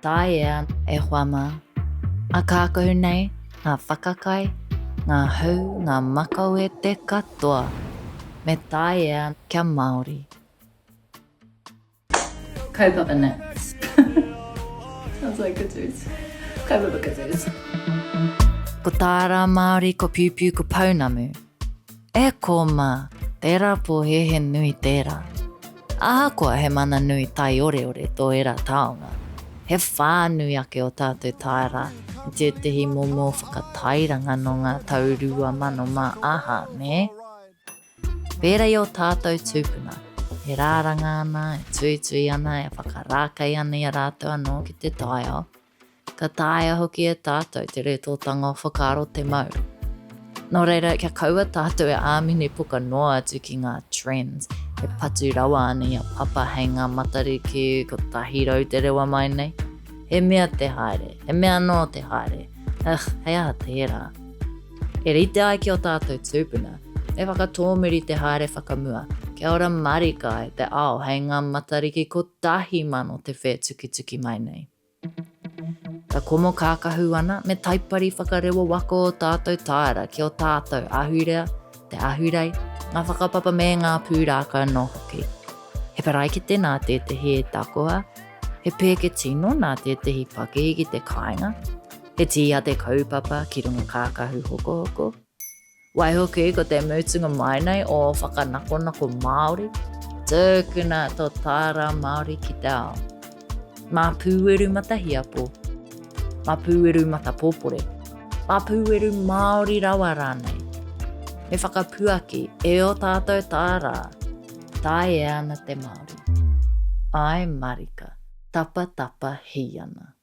Taea e hoa mā. A kākahu nei, ngā whakakai, ngā hau, ngā makawe, te katoa. Me taea kia Māori. Kaupapa knits. Sounds like kazoos. Kaupapa kazoos. Ko tāra Māori, ko piupiu, ko pounamu. E kō mā, tērā pōhēhē nui tērā. Ahakoa he mana nui taioreore tō ērā taonga, he whānui ake o tātou tāra i tētehi momo whakatairanga nō ngā tau 2000 mā aha, nē? Pērā i ō tātou tūpuna, e rāranga ana, e tuitui ana, e whakarākei ana i a rātou anō ki te taiao, ka taea hoki e tātou te rētōtanga o whakaaro te mau. Nō reira, kia kaua tātou e āmine poka noa atu ki ngā trends e patu rawa ana i a Papa hei ngā Matariki 100 te rewa mai nei. He mea te haere, he mea anō te haere, ugh, hei aha tērā. E rite ai ki ō tātou tūpuna, me whakatōmuri te haere whakamua, kia ora marika ai te ao hei ngā Matariki 1000 te whētukituki mai nei. Ka komo kākahu ana me taipari whakarewa waka ō tātou tāera ki ō tātou ahurea, te ahurei, ngā whakapapa me ngā pūrākau anō hoki. He paraikete nā tētehi e takoha, he pēke tino nā tētehi pakihi ki te kāinga, He tīhate kaupapa ki runga kākahu hokohoko. Waihoki ko te mutunga mai nei o whakanakonako Māori, tukuna tō tāra Māori ki te ao. Mā pūeru matahiapo, mā pūeru matapopore, mā pūeru Māori rawa rānei. Me whakapuaki e ō tātou tārā, taea ana te Māori. Āe marika, tapatapa hī ana.